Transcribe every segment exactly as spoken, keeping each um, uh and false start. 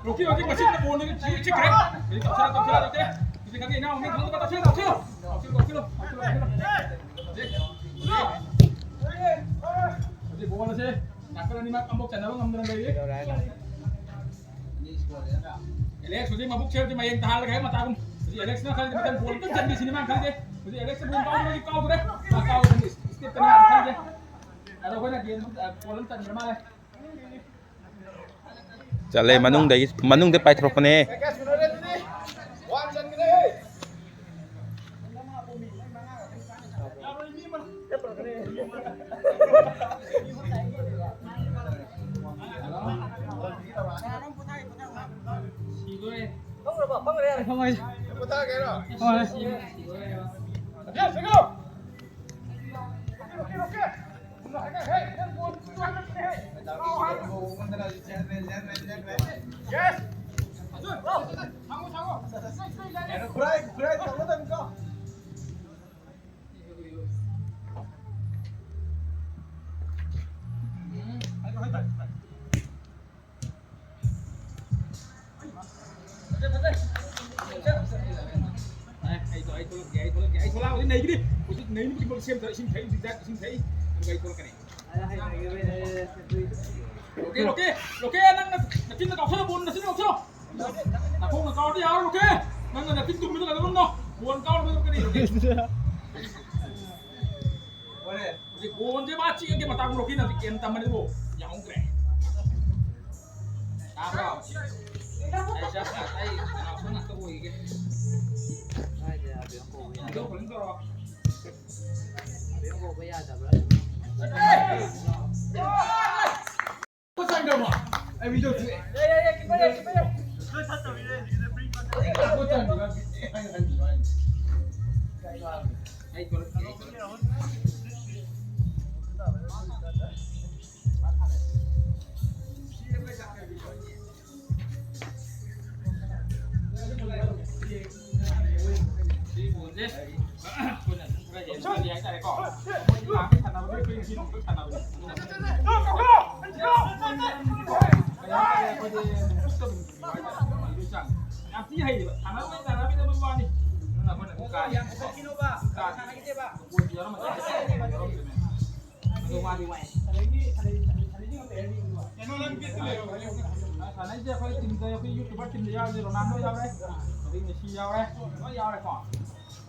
ꯔꯣꯀꯤ, ꯔꯣꯀꯤ, ꯃꯁꯤꯗ ꯕꯣꯜꯗꯨ ꯆꯤ-, ꯆꯤꯛꯈ꯭ꯔꯦ꯫ ꯍꯧꯖꯤꯛ ꯇꯧꯁꯜꯂꯣ, ꯇꯧꯁꯜꯂꯣ, ꯇꯧꯁꯜꯂꯣ꯫ ꯍꯧꯖꯤꯛ ꯈꯪꯉꯦ, ꯏꯅꯥꯎ, ꯃꯤ ꯈꯪꯗꯕ ꯇꯧꯁꯜꯂꯣ, ꯇꯧꯁꯜꯂꯣ꯫ ꯇꯧꯁꯜꯂꯣ, ꯇꯧꯁꯜꯂꯣ, ꯇꯧꯁꯜꯂꯣ, ꯇꯧꯁꯜꯂꯣ꯫ ꯍꯧꯖꯤꯛ, ꯍꯧꯖꯤꯛ ꯕꯣꯜ ꯑꯁꯦ ꯅꯥꯀꯟ ꯑꯅꯤꯃꯛ ꯑꯃꯐꯥꯎ ꯆꯟꯅꯕ ꯉꯝꯗꯅ ꯂꯩꯔꯤ꯫ ꯑꯦꯂꯦꯛꯁ ꯍꯧꯖꯤꯛ ꯃꯕꯨꯛꯁꯦ ꯍꯧꯖꯤꯛ ꯃꯌꯦꯡ ꯇꯥꯍꯜꯂꯒ ꯍꯦꯛ ꯃꯇꯥꯒꯨꯝ꯫ ꯍꯧꯖꯤꯛ ꯑꯦꯂꯦꯛꯁꯅ ꯈꯜꯂꯤꯁꯦ ꯃꯊꯪ ꯕꯣꯜ ꯑꯝꯇꯪ ꯆꯟꯕꯤꯁꯤꯅꯤ ꯃꯥꯅ ꯈꯜꯂꯤꯁꯦ꯫ ꯍꯧꯖꯤꯛ ꯑꯦꯂꯦꯛꯁ ꯕꯣꯜ ꯀꯥꯎꯕꯗꯤ ꯀꯥꯎꯗ꯭ꯔꯦ꯫ ꯃꯥ ꯀꯥꯎꯕꯗꯤ ꯏꯁꯇꯦꯞꯇꯅꯤ ꯃꯥꯅ ꯈꯜꯂꯤꯁꯦ꯫ ꯑꯗꯣ ꯑꯩꯈꯣꯏꯅ ꯒꯦꯝ, ꯑ, ꯒꯣꯜ ꯑꯃ ꯆꯟꯈ꯭ꯔ ꯃꯥꯜꯂꯦ꯫ ꯆꯠꯂꯦ, ꯃꯅꯨꯡꯗꯒꯤ, ꯃꯅꯨꯡꯗ ꯄꯥꯏꯊꯣꯔꯛꯄꯅꯦ꯫ ꯑꯣꯀꯦ, ꯑꯣꯀꯦ, ꯑꯣꯀꯦ, ꯅꯪꯅ ꯅꯆꯤꯟꯗ ꯀꯥꯎꯁꯜꯂꯣ, ꯕꯣꯜ ꯅꯆꯤꯟꯗ ꯀꯥꯎꯁꯜꯂꯣ꯫ ꯅꯈꯣꯡꯅ ꯀꯥꯎꯔꯗꯤ ꯌꯥꯔꯣꯏ, ꯔꯣꯀꯦ꯫ ꯅꯪꯅ ꯅꯆꯤꯟ ꯇꯨꯝꯃꯤꯗꯣ ꯀꯩꯗꯧꯔꯝꯅꯣ? ꯕꯣꯜ ꯀꯥꯎꯔꯕ ꯀꯔꯤ? ꯍꯧꯖꯤꯛ ꯕꯣꯜꯁꯦ ꯃꯥ ꯆꯤꯛꯑꯒꯦ ꯃꯇꯥꯒꯨꯝ ꯔꯣꯀꯦ, ꯅꯪ ꯒꯦꯝ ꯇꯝꯕꯅꯤꯕꯣ꯫ ꯌꯥꯍꯧꯗ꯭ꯔꯦ꯫ ꯇꯥꯕ꯭ꯔꯣ? ꯑꯩ ꯆꯠ-, ꯑꯩ ꯉꯥꯎꯁꯟ ꯉꯥꯛꯇ ꯑꯣꯏꯒꯦ꯫ ꯌꯥꯗꯕ꯭ꯔꯥ? ꯌꯥꯝ ꯊꯤ ꯍꯩꯌꯦꯕ꯫ ꯁꯥꯟꯅꯕ ꯁꯥꯟꯅꯕꯤꯗꯕꯩ ꯋꯥꯅꯤ꯫ ꯑꯗꯨꯅ ꯑꯩꯈꯣꯏꯅ ꯑꯗꯨꯝ ꯀꯥꯏ꯫ ꯌꯥꯝ ꯁꯥꯟꯅꯈꯤꯅꯣꯕ꯫ ꯀꯥꯏ꯫ ꯁꯥꯟꯅꯈꯤꯗꯦꯕ꯫ ꯕꯣꯜꯁꯨ ꯌꯥꯎꯔꯝꯃꯗꯤ ꯌꯥꯝ ꯍꯩꯔꯝꯒꯗꯕꯅꯦ꯫ ꯑꯗꯣ ꯋꯥꯗꯤ ꯋꯥꯏ꯫ ꯁꯥꯟꯅꯩꯁꯦ ꯑꯩꯈꯣꯏ ꯇꯤꯝꯗ, ꯑꯩꯈꯣꯏ YouTuber ꯇꯤꯝꯗ ꯌꯥꯎꯔꯤꯁꯦ ꯔꯣꯅꯥꯜꯗꯣ ꯌꯥꯎꯔꯦ, ꯑꯗꯒꯤ ꯃꯦꯁꯤ ꯌꯥꯎꯔꯦ, ꯂꯣꯏ ꯌꯥꯎꯔꯦꯀꯣ꯫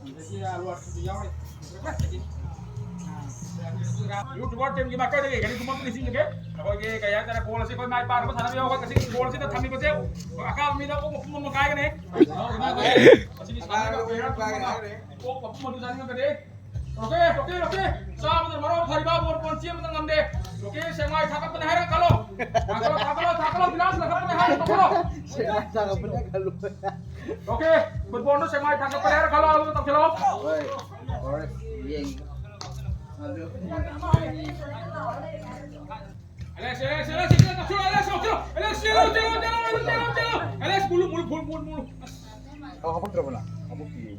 ꯑꯗꯒꯤ ꯑꯂꯨ ꯑꯔꯁꯨꯁꯨ ꯌꯥꯎꯔꯦ꯫ YouTuber ꯇꯤꯝꯒꯤ ꯃꯥꯏꯀꯩꯗꯒꯤ ꯀꯔꯤꯒꯨꯝꯕ ꯑꯝꯇ ꯅꯤꯡꯁꯤꯡꯖꯒꯦ꯫ ꯑꯩꯈꯣꯏꯒꯤ ꯀꯩ ꯍꯥꯏꯇꯥꯔꯦ, ꯕꯣꯜ ꯑꯁꯤ ꯑꯩꯈꯣꯏ ꯃꯥꯏ ꯄꯥꯛꯅꯕ ꯁꯥꯟꯅꯕ ꯌꯥꯎꯕ ꯉꯁꯤ ꯕꯣꯜ ꯑꯁꯤꯗ ꯊꯝꯃꯤꯕꯁꯦ ꯑꯀꯥꯕ ꯃꯤꯗ ꯑꯣꯛ ꯃꯄꯨꯝ ꯑꯃ ꯀꯥꯏꯒꯅꯤ꯫ ꯑꯁꯤꯒꯤ ꯁꯥꯟꯅꯔꯤꯕ player ꯄꯨꯝꯅꯃꯛ ꯑꯣꯛ ꯃꯄꯨꯝ ꯑꯗꯨ ꯆꯥꯅꯤꯡꯉꯒꯗꯤ ꯔꯣꯀꯦ, ꯔꯣꯀꯦ, ꯔꯣꯀꯦ! ꯆꯥꯕꯗ ꯃꯔꯣꯜ ꯐꯔꯤꯕ ꯕꯣꯜ ꯄꯣꯟ ꯆꯦꯟꯕꯗ ꯉꯝꯗꯦ꯫ ꯔꯣꯀꯦ, ꯁꯦꯛꯃꯥꯏ ꯊꯥꯒꯠꯄꯅꯦ ꯍꯥꯏꯔ ꯈꯜꯂꯣ꯫ ꯊꯥꯒꯠꯂꯣ, ꯊꯥꯒꯠꯂꯣ, ꯊꯥꯒꯠꯂꯣ, ꯒꯤꯂꯥꯁ ꯂꯪꯈꯠꯄꯅꯦ ꯍꯥꯏꯔ ꯇꯧꯁꯜꯂꯣ꯫ ꯁꯦꯛꯃꯥꯏ ꯊꯥꯒꯠꯄꯅꯦ ꯈꯜꯂꯣ꯫ ꯔꯣꯀꯦ, ꯐꯨꯠꯕꯣꯜꯗꯣ ꯁꯦꯛꯃꯥꯏ ꯊꯥꯒꯠꯄꯅꯦ ꯍꯥꯏꯔ ꯈꯜꯂꯣ, ꯑꯗꯨꯒ ꯇꯧꯁꯜꯂꯣ꯫ ꯍꯣꯏ, ꯍꯣꯏ, ꯌꯦꯡꯒꯦ꯫ ꯑꯗꯨ ꯑꯦꯂꯦꯛꯁ, ꯑꯦꯂꯦꯛꯁ, ꯑꯦꯂꯦꯛꯁ, ꯑꯦꯂꯦꯛꯁ, ꯇꯧꯁꯜꯂꯣ, ꯑꯦꯂꯦꯛꯁ, ꯇꯧꯁꯜꯂꯣ, ꯑꯦꯂꯦꯛꯁ, ꯆꯦꯜꯂꯣ, ꯆꯦꯜꯂꯣ, ꯆꯦꯜꯂꯣ, ꯆꯦꯜꯂꯣ, ꯆꯦꯜꯂꯣ꯫ ꯑꯦꯂꯦꯛꯁ, ꯃꯨꯜꯂꯨ, ꯃꯨꯜꯂꯨ, ꯃꯨꯜꯂꯨ, ꯃꯨꯜꯂꯨ꯫ ꯑꯁ꯫ ꯑꯣ, ꯍꯥꯄꯛꯇ꯭ꯔꯕꯣ ꯅꯪ? ꯍꯥꯄꯛꯇꯤꯌꯦ꯫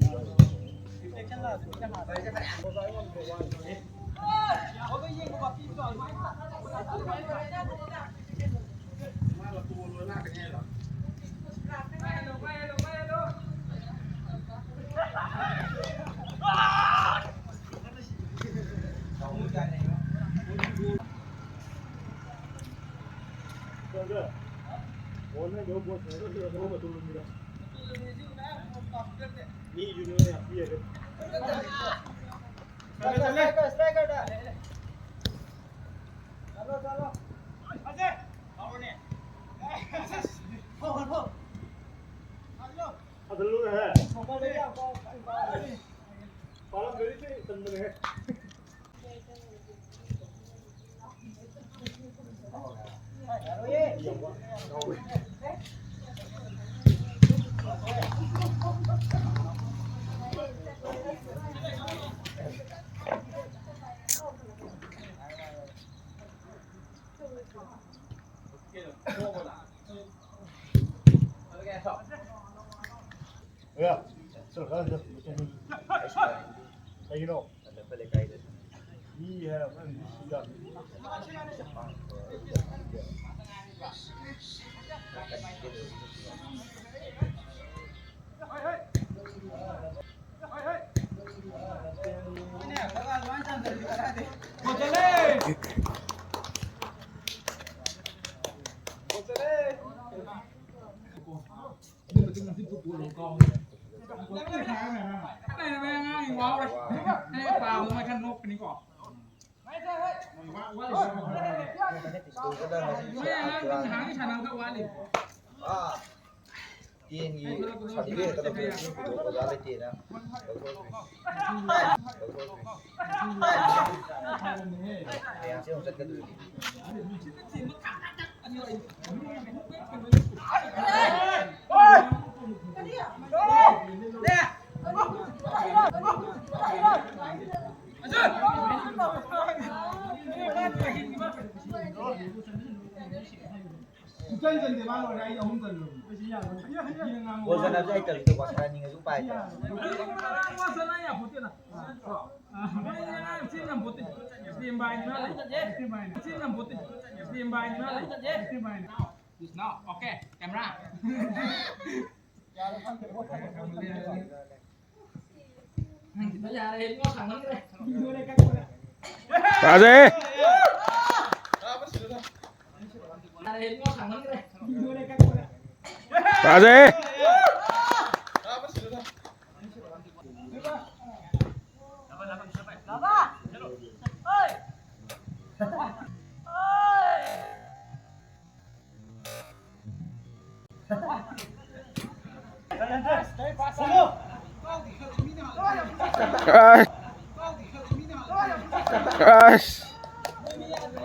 ꯑꯉꯥꯡ ꯉꯥꯎꯔꯦ꯫ ꯑꯩꯅ ꯄꯥꯕꯗꯣ ꯃꯣꯏ ꯈꯔ ꯅꯣꯛꯀꯅꯤꯀꯣ꯫ ꯃꯣꯏ ꯑꯉꯥꯡꯁꯤꯡ ꯅꯍꯥꯟꯒꯤ ꯁꯥꯟꯅꯕ ꯈꯔ ꯋꯥꯠꯂꯤ꯫ ꯑꯥ, ꯇꯦꯟꯒꯤ ꯁꯥꯔꯇꯤꯐꯤꯀꯦꯠ ꯈꯛꯇ ꯂꯧꯊꯣꯛꯑꯦ, ꯑꯣꯖꯥ ꯂꯩꯇꯦꯅ꯫ ꯂꯧꯊꯣꯛꯈ꯭ꯔꯦ꯫ ꯂꯧꯊꯣꯛꯈ꯭ꯔꯦ꯫ ꯃꯌꯥꯝꯁꯦ ꯑꯃꯨꯛ ꯆꯠꯀꯗꯣꯏꯅꯤ꯫ ꯁꯨꯡꯆꯟ ꯆꯟꯗꯦ, ꯃꯥ ꯂꯣꯏꯔꯦ, ꯑꯩ ꯑꯍꯨꯝ ꯆꯟꯈ꯭ꯔꯕꯅꯤ꯫ ꯒꯣꯜ ꯆꯟꯅꯕꯁꯦ ꯍꯩꯇꯕꯅꯤꯅꯀꯣ, ꯁꯥꯟꯅꯅꯤꯡꯉꯁꯨ ꯎꯄꯥꯏ ꯂꯩꯇꯕ꯫ Okay, camera. ꯐꯖꯩ! ꯐꯖꯩ! ꯑꯁ! ꯑꯁ!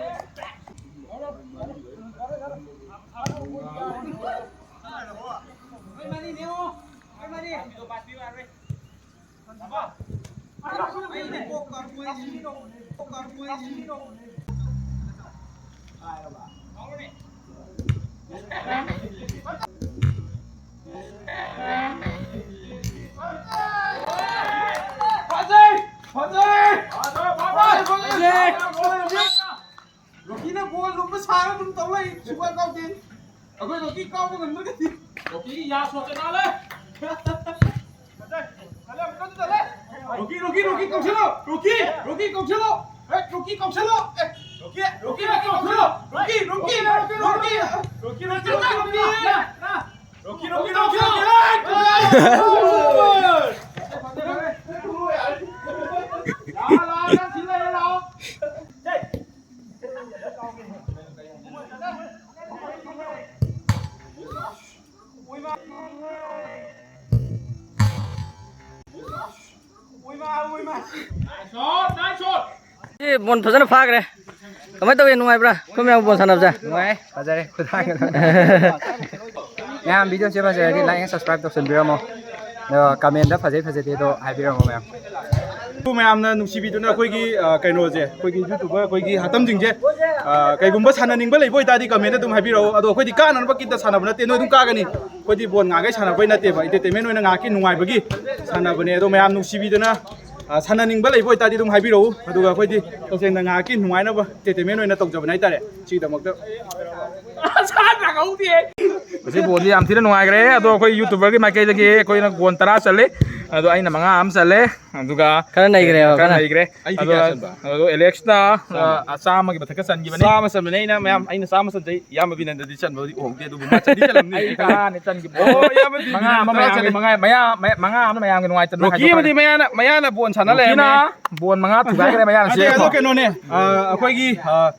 ꯔꯣꯀꯤꯅ ꯒꯣꯜ ꯂꯨꯝꯕ ꯁꯥꯔ ꯑꯗꯨꯝ ꯇꯧ ꯂꯩ, ꯁꯨꯡꯀꯥꯎ ꯀꯥꯎꯗꯦ꯫ ꯑꯩꯈꯣꯏ ꯔꯣꯀꯤ ꯀꯥꯎꯕ ꯉꯝꯗ꯭ꯔꯒꯗꯤ꯫ ꯔꯣꯀꯤ ꯌꯥ ꯁꯣꯛꯀꯦ ꯅꯥꯜꯂꯦ꯫ ꯔꯣꯀꯤ, ꯔꯣꯀꯤ, ꯔꯣꯀꯤ ꯀꯧꯁꯜꯂꯣ꯫ ꯔꯣꯀꯤ, ꯔꯣꯀꯤ ꯀꯧꯁꯜꯂꯣ꯫ ꯑꯦ, ꯔꯣꯀꯤ ꯀꯧꯁꯜꯂꯣ꯫ ꯑꯦ, ꯁꯤ ꯕꯣꯟ ꯐꯖꯅ ꯐꯥꯈ꯭ꯔꯦ꯫ ꯀꯃꯥꯏꯅ ꯇꯧꯒꯦ? ꯅꯨꯡꯉꯥꯏꯕ꯭ꯔꯥ? ꯑꯩꯈꯣꯏ ꯃꯌꯥꯝ ꯕꯣꯜ ꯁꯥꯟꯅꯕꯁꯦ? ꯅꯨꯡꯉꯥꯏ, ꯐꯖꯔꯦ, ꯈꯨꯊꯥꯡꯒꯗꯣ꯫ ꯃꯌꯥꯝ video ꯁꯦ ꯐꯖꯔꯗꯤ like and subscribe ꯇꯧꯁꯟꯕꯤꯔꯝꯃꯣ꯫ ꯑꯗꯣ comment ꯗ ꯐꯖꯩ ꯐꯖꯗꯦꯗꯣ ꯍꯥꯏꯕꯤꯔꯝꯃꯣ ꯃꯌꯥꯝ꯫ ꯃꯌꯥꯝꯅ ꯅꯨꯡꯁꯤꯕꯤꯗꯨꯅ ꯑꯩꯈꯣꯏꯒꯤ, ꯑ, ꯀꯩꯅꯣꯁꯦ, ꯑꯩꯈꯣꯏꯒꯤ YouTuber ꯑꯩꯈꯣꯏꯒꯤ ꯍꯥꯇꯝꯁꯤꯡꯁꯦ, ꯑ, ꯀꯩꯒꯨꯝꯕ ꯁꯥꯟꯅꯅꯤꯡꯕ ꯂꯩꯕ ꯑꯣꯏꯇꯥꯔꯗꯤ comment ꯗ ꯑꯗꯨꯝ ꯍꯥꯏꯕꯤꯔꯛꯑꯣ꯫ ꯑꯗꯣ ꯑꯩꯈꯣꯏꯗꯤ ꯀꯥꯟꯅꯅꯕ ꯀꯤꯠꯇ ꯁꯥꯟꯅꯕ ꯅꯠꯇꯦ, ꯅꯣꯏ ꯑꯗꯨꯝ ꯀꯥꯒꯅꯤ꯫ ꯑꯩꯈꯣꯏꯗꯤ ꯕꯣꯜ ꯉꯥꯏꯈꯩ ꯁꯥꯟꯅꯕꯩ ꯅꯠꯇꯦꯕ, entertainment ꯑꯣꯏꯅ ꯉꯥꯏꯍꯥꯛꯀꯤ ꯅꯨꯡꯉꯥꯏꯕꯒꯤ ꯁꯥꯟꯅꯕꯅꯦ꯫ ꯑꯗꯣ ꯃꯌꯥꯝ ꯅꯨꯡꯁꯤꯕꯤꯗꯨꯅ, ꯑ, ꯁꯥꯟꯅꯅꯤꯡꯕ ꯂꯩꯕ ꯑꯣꯏꯇꯥꯔꯗꯤ ꯑꯗꯨꯝ ꯍꯥꯏꯕꯤꯔꯛꯎ, ꯑꯗꯨꯒ ꯑꯩꯈꯣꯏꯗꯤ ꯇꯁꯦꯡꯅ ꯉꯥꯏꯍꯥꯛꯀꯤ ꯅꯨꯡꯉꯥꯏꯅꯕ entertainment ꯑꯣꯏꯅ ꯇꯧꯖꯕꯅꯦ ꯍꯥꯏꯇꯥꯔꯦ꯫ ꯁꯤꯒꯤꯗꯃꯛꯇ ꯉꯁꯤ ꯕꯣꯜꯗꯤ ꯌꯥꯝ ꯊꯤꯅ ꯅꯨꯡꯉꯥꯏꯈ꯭ꯔꯦ꯫ ꯑꯗꯣ ꯑꯩꯈꯣꯏ YouTuber ꯒꯤ ꯃꯥꯏꯀꯩꯗꯒꯤ ꯑꯩꯈꯣꯏꯅ ꯒꯣꯜ ꯇꯔꯥ ꯆꯜꯂꯦ, ꯑꯗꯣ ꯑꯩꯅ ꯃꯉꯥ ꯑꯃ ꯆꯜꯂꯦ, ꯑꯗꯨꯒ ꯈꯔ ꯅꯩꯈ꯭ꯔꯦꯕ, ꯈꯔ ꯈꯔ꯫ ꯅꯩꯈ꯭ꯔꯦ꯫ ꯑꯩꯗꯤ ꯑꯗꯣ, ꯀꯌꯥ ꯆꯟꯕ? ꯑꯗꯣ Alex ꯅ, ꯆꯥꯝꯃ꯫ ꯑ, ꯆꯥꯝꯃꯒꯤ ꯃꯊꯛꯇ ꯆꯟꯈꯤꯕꯅꯦ꯫ ꯆꯥꯝꯃ ꯆꯟꯕꯅꯦ ꯑꯩꯅ, ꯃꯌꯥꯝ, ꯑꯩꯅ ꯆꯥꯝꯃ ꯆꯟꯖꯩ꯫ ꯏꯌꯥꯝꯕ ꯕꯤꯅꯟꯗꯗꯤ ꯆꯟꯕꯗꯤ ꯎꯍꯧꯗꯦ, ꯑꯗꯨꯕꯨ ꯃꯥ ꯆꯟꯗꯤ ꯆꯟꯂꯝꯅꯤ꯫ ꯑꯩ ꯇꯔꯥꯅꯦ ꯆꯟꯈꯤꯕꯗꯣ꯫ ꯑꯣ, ꯏꯌꯥꯝꯕ ꯕꯤꯅꯟꯗ ꯃꯉꯥ ꯑꯃ ꯇꯔꯥ ꯃꯌꯥꯝꯒꯤ, ꯆꯟꯂꯦ꯫ ꯃꯉꯥ, ꯃꯌꯥ-, ꯃꯌꯥ-, ꯃꯉꯥ ꯑꯃꯅ ꯃꯌꯥꯝꯒꯤ ꯅꯨꯡꯉꯥꯏꯇꯅ ꯔꯣꯀꯤ ꯍꯥꯏꯗꯣꯛꯈ꯭ꯔꯦ꯫ ꯑꯃꯗꯤ ꯃꯌꯥꯅ, ꯃꯌꯥꯅ ꯕꯣꯟ ꯁꯥꯟꯅ ꯔꯣꯀꯤꯅ ꯂꯩꯔꯝꯃꯦ꯫ ꯕꯣꯟ ꯃꯉꯥ ꯊꯨꯒꯥꯏꯈ꯭ꯔꯦ ꯃꯌꯥꯅ ꯅꯠꯇꯦ, ꯑꯗꯣ ꯁꯦ꯫ ꯀꯩꯅꯣꯅꯦ, ꯑ, ꯑꯩꯈꯣꯏꯒꯤ, ꯑ,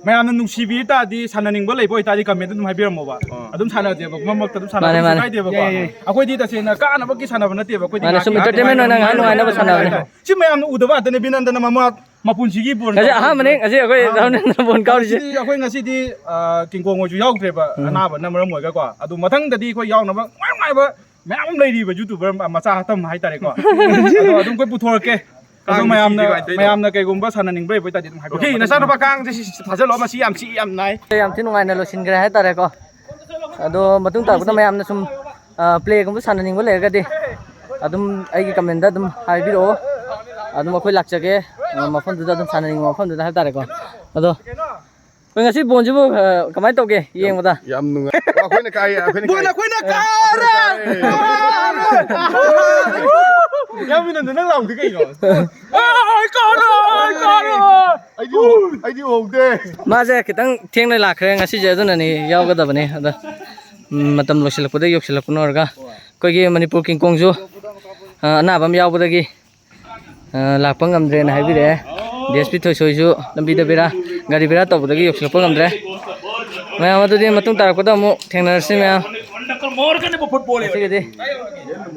ꯃꯌꯥꯝꯅ ꯅꯨꯡꯁꯤꯕꯤ ꯇꯥꯔꯗꯤ, ꯁꯥꯟꯅꯅꯤꯡꯕ ꯂꯩꯕ ꯑꯣꯏꯇꯥꯔꯗꯤ comment ꯑꯗꯨꯝ ꯍꯥꯏꯕꯤꯔꯝꯃꯣꯕ꯫ ꯑꯥ꯫ ꯑꯗꯨꯝ ꯁꯥꯟꯅꯁꯦꯕ, ꯃꯔꯛ ꯃꯔꯛꯇ ꯑꯗꯨꯝ ꯁꯥꯟꯅꯕ ꯃꯥꯅꯦ, ꯀꯩꯁꯨ ꯃꯥꯅꯦ꯫ ꯀꯥꯏꯗꯦꯕꯀꯣ꯫ ꯌꯥꯏ, ꯌꯥꯏ꯫ ꯑꯩꯈꯣꯏꯗꯤ ꯇꯁꯦꯡꯅ ꯀꯥꯅꯕꯒꯤ ꯁꯥꯟꯅꯕ ꯅꯠꯇꯦꯕ, ꯑꯩꯈꯣꯏꯗꯤ ꯃꯥꯅꯦ, ꯉꯥꯏꯍꯥꯛ ꯁꯨꯝ entertainment ꯑꯣꯏꯅ ꯉꯥꯏꯍꯥꯛ ꯅꯨꯡꯉꯥꯏꯅꯕ ꯁꯥꯟꯅꯕꯅꯦ꯫ ꯁꯤ ꯃꯌꯥꯝꯅ ꯎꯗꯕ ꯉꯥꯛꯇꯅꯦ, ꯕꯤꯅꯟꯗꯅ ꯃꯃꯥ ꯃꯄꯨꯟꯁꯤꯒꯤ ꯕꯣꯜ ꯉꯁꯤ ꯀꯥꯎꯗ꯭ꯔꯤꯕ꯫ ꯑꯍꯥꯟꯕꯅꯦ, ꯉꯁꯤ ꯑꯩꯈꯣꯏ ꯑꯍꯥꯟꯕꯅꯦ꯫ ꯔꯥꯍꯨꯜꯅ ꯕꯣꯜ ꯀꯥꯎꯔꯤꯁꯦ꯫ ꯉꯁꯤꯗꯤ ꯑꯩꯈꯣꯏ ꯉꯁꯤꯗꯤ, ꯑ, ꯀꯤꯡꯀꯣꯡ ꯍꯣꯏꯁꯨ ꯌꯥꯎꯗ꯭ꯔꯦꯕ, ꯎꯝ꯫ ꯑꯅꯥꯕꯅ ꯃꯔꯝ ꯑꯣꯏꯔꯒꯀꯣ꯫ ꯑꯗꯨ ꯃꯊꯪꯗꯗꯤ ꯑꯩꯈꯣꯏ ꯌꯥꯎꯅꯕ ꯅꯨꯡꯉꯥꯏ ꯅꯨꯡꯉꯥꯏꯕ ꯃꯌꯥꯝ ꯑꯃ ꯂꯩꯔꯤꯕ YouTuber ꯃꯆꯥ ꯍꯥꯇꯝ ꯍꯥꯏꯇꯥꯔꯦꯀꯣ꯫ ꯑꯗꯣ ꯑꯗꯨꯝ ꯑꯩꯈꯣꯏ ꯄꯨꯊꯣꯔꯛꯀꯦ꯫ ꯑꯗꯣ ꯀꯥꯡ ꯃꯌꯥꯝꯅ, ꯅꯨꯄꯤꯗꯤ ꯀꯃꯥꯏꯅ ꯇꯧꯔꯤꯅꯣ? ꯃꯌꯥꯝꯅ ꯀꯩꯒꯨꯝꯕ ꯁꯥꯟꯅꯅꯤꯡꯕ ꯂꯩꯕ ꯑꯣꯏꯇꯥꯔꯗꯤ ꯑꯗꯨꯝ ꯍꯥꯏꯕꯤꯔꯛꯑꯣ꯫ ꯑꯣꯀꯦ, ꯅꯆꯥꯅꯨꯄꯥ ꯀꯥꯡꯁꯦ ꯁꯤ, ꯁꯤ ꯊꯥꯖꯤꯜꯂꯣ, ꯃꯁꯤ ꯌꯥꯝ ꯆꯤꯛꯏ, ꯌꯥꯝ ꯅꯥꯏ꯫ ꯌꯥꯝ ꯊꯤ ꯅꯨꯡꯉꯥꯏꯅ ꯂꯣꯏꯁꯤꯟꯈ꯭ꯔꯦ ꯍꯥꯏꯇꯥꯔꯦꯀꯣ꯫ ꯑꯗꯣ ꯃꯇꯨꯡ ꯇꯥꯔꯛꯄꯗ ꯃꯌꯥꯝꯅ ꯁꯨꯝ, ꯑ, play ꯒꯨꯝꯕ ꯁꯥꯟꯅꯅꯤꯡꯕ ꯂꯩꯔꯒꯗꯤ ꯑꯗꯨꯝ ꯑꯩꯒꯤ comment ꯇ ꯑꯗꯨꯝ ꯍꯥꯏꯕꯤꯔꯛꯑꯣ꯫ ꯑꯗꯨꯝ ꯑꯩꯈꯣꯏ ꯂꯥꯛꯆꯒꯦ, ꯑ, ꯃꯐꯝꯗꯨꯗ ꯑꯗꯨꯝ ꯁꯥꯟꯅꯅꯤꯡꯕ ꯃꯐꯝꯗꯨꯗ ꯍꯥꯏꯇꯥꯔꯦꯀꯣ꯫ ꯑꯗꯣ ꯑꯩꯈꯣꯏ ꯉꯁꯤ ꯕꯣꯟꯁꯤꯕꯨ, ꯑ, ꯀꯃꯥꯏꯅ ꯇꯧꯒꯦ ꯌꯦꯡꯕꯗ? ꯌꯥꯝ ꯅꯨꯡꯉꯥꯏ꯫ ꯑꯩꯈꯣꯏꯅ ꯀꯥꯏ, ꯑꯩꯈꯣꯏꯅ ꯕꯣꯟ ꯀꯥꯏ꯫ ꯑꯩꯈꯣꯏꯅ ꯀꯥꯔꯦ! ꯑꯩꯈꯣꯏꯅ ꯀꯥꯔꯦ! ꯌꯥꯝ ꯃꯤꯅꯟꯗ ꯅꯪ ꯂꯥꯎꯗꯤ ꯀꯩꯅꯣ? ꯑꯩ ꯀꯥꯔꯣꯏ, ꯑꯩ ꯀꯥꯔꯣꯏ꯫ ꯑꯩꯗꯤ ꯎꯍꯧ-, ꯑꯩꯗꯤ ꯎꯍꯧꯗꯦ꯫ ꯃꯥꯁꯦ ꯈꯤꯇꯪ ꯊꯦꯡꯅ ꯂꯥꯛꯈ꯭ꯔꯦ ꯉꯁꯤꯁꯦ, ꯑꯗꯨꯅꯅꯤ ꯌꯥꯎꯒꯗꯕꯅꯤ꯫ ꯑꯗꯣ, ꯎꯝ, ꯃꯇꯝ ꯂꯣꯏꯁꯤꯜꯂꯛꯄꯗ ꯌꯧꯁꯤꯜꯂꯛꯄꯅ ꯑꯣꯏꯔꯒ ꯑꯩꯈꯣꯏꯒꯤ ꯃꯅꯤꯄꯨꯔ ꯀꯤꯡ ꯀꯣꯡꯁꯨ, ꯑ, ꯑꯅꯥꯕ ꯑꯃ ꯌꯥꯎꯕꯗꯒꯤ, ꯑ, ꯂꯥꯛꯄ ꯉꯝꯗ꯭ꯔꯦꯅ ꯍꯥꯏꯕꯤꯔꯛꯑꯦ꯫ ꯗꯤ ꯑꯦꯁ ꯄꯤ ꯊꯣꯏꯁꯣꯏꯁꯨ ꯂꯝꯕꯤꯗ ꯕꯦꯔꯥ, ꯒꯥꯔꯤ ꯕꯦꯔꯥ ꯇꯧꯕꯗꯒꯤ ꯌꯧꯁꯤꯜꯂꯛꯄ ꯉꯝꯗ꯭ꯔꯦ꯫ ꯃꯌꯥꯝ, ꯑꯗꯨꯗꯤ ꯃꯇꯨꯡ ꯇꯥꯔꯛꯄꯗ ꯑꯃꯨꯛ ꯊꯦꯡꯅꯔꯁꯤ ꯃꯌꯥꯝ꯫ ꯉꯁꯤꯒꯤꯗꯤ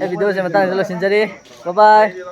ꯑꯩ ꯚꯤꯗꯤꯑꯣꯁꯦ ꯃꯇꯥꯡꯁꯤꯗ ꯂꯣꯏꯁꯤꯟꯖꯔꯤ꯫ ꯕꯥꯏ ꯕꯥꯏ꯫